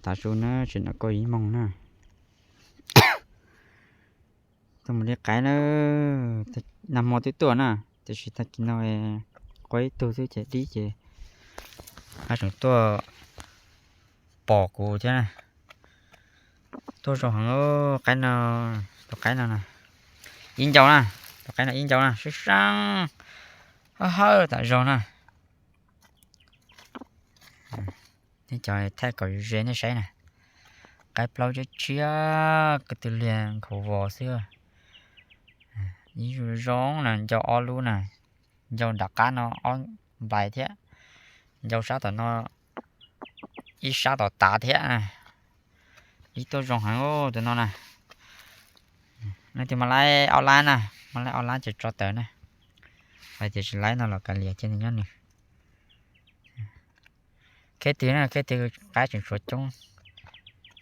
Tav su na, tseem noj koj ib moos na. Tuaj mus li qaib na, nag hmo twb tuaj na, tiam sis tag kis no qua ib tug xwb ces dib ces, ha tseem tuaj pom kuv thiab na. Tuaj zoo heev, qaib no, tus qaib no na, ib ncau na, tus qaib no ib ncau na, sib seeb, hawb hawb tam zog na. Nej cov thaij kom ze nej saib na, qaib plaub tshiab tshiab ko tw liag nkhaus vos xwb. Ib zoo zoo na, ncau ob lub na, ncau nram qab no ob nplais thiab, ncau sab tom no ib sab tom tav thiab. Ib tuaj zoo heev tus no na. Leej twg muaj laib ob lab na, muaj laib ob lab ces tso tawm na. Hais tias tsis laib no los kav liam cia nws nyob nws. Kheb twg na, kheb twg, qaib tseem tshuav coob.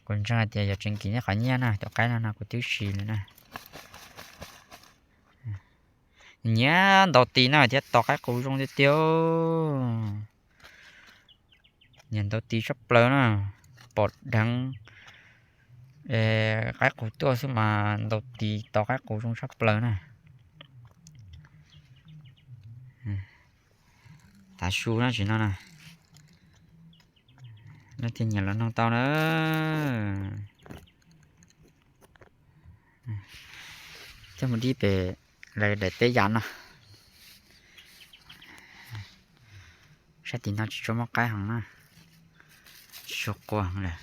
Kuv ntseeg hais tias yog tseem kim nej qhov nyiaj na, tus qaib no no kuv twb sim lawm na. Nyiam ntaus tis na thiab tos qaib qus zoo tiag tiag. Nyiam ntaus tis tshaj plaws na, pom dheev qaib qus tuaj xwb mas ntaus tis tos qaib qus zoo tshaj plaws na. Tav su na tsis no na. Leej twg nyiam los noog tau na. Coj mus dib pem lawv daim teb yam no. Sab tim no tsis tshua muaj qaib heev na, tsis tshua qua heev lawm.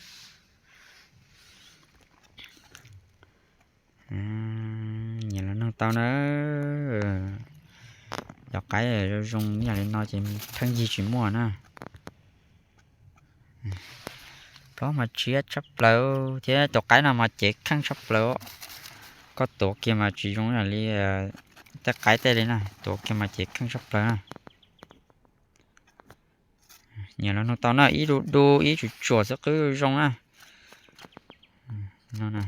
Nyiam los noog tau na. Cov qaib zoo zoo ib yam li no ces pheej yig tsis muaj na. Plaub mas tshiab tshaj plaws thiab, tus qaib no mas cev kheej tshaj plaws. Koj tuav kiag mas tsis zoo ib yam li tej qaib tej li na, tuav kiag mas cev kheej tshaj plaws na. Nyiam los noog tau na, ib du du ib tsuam tsuam xwb qwb zoo na.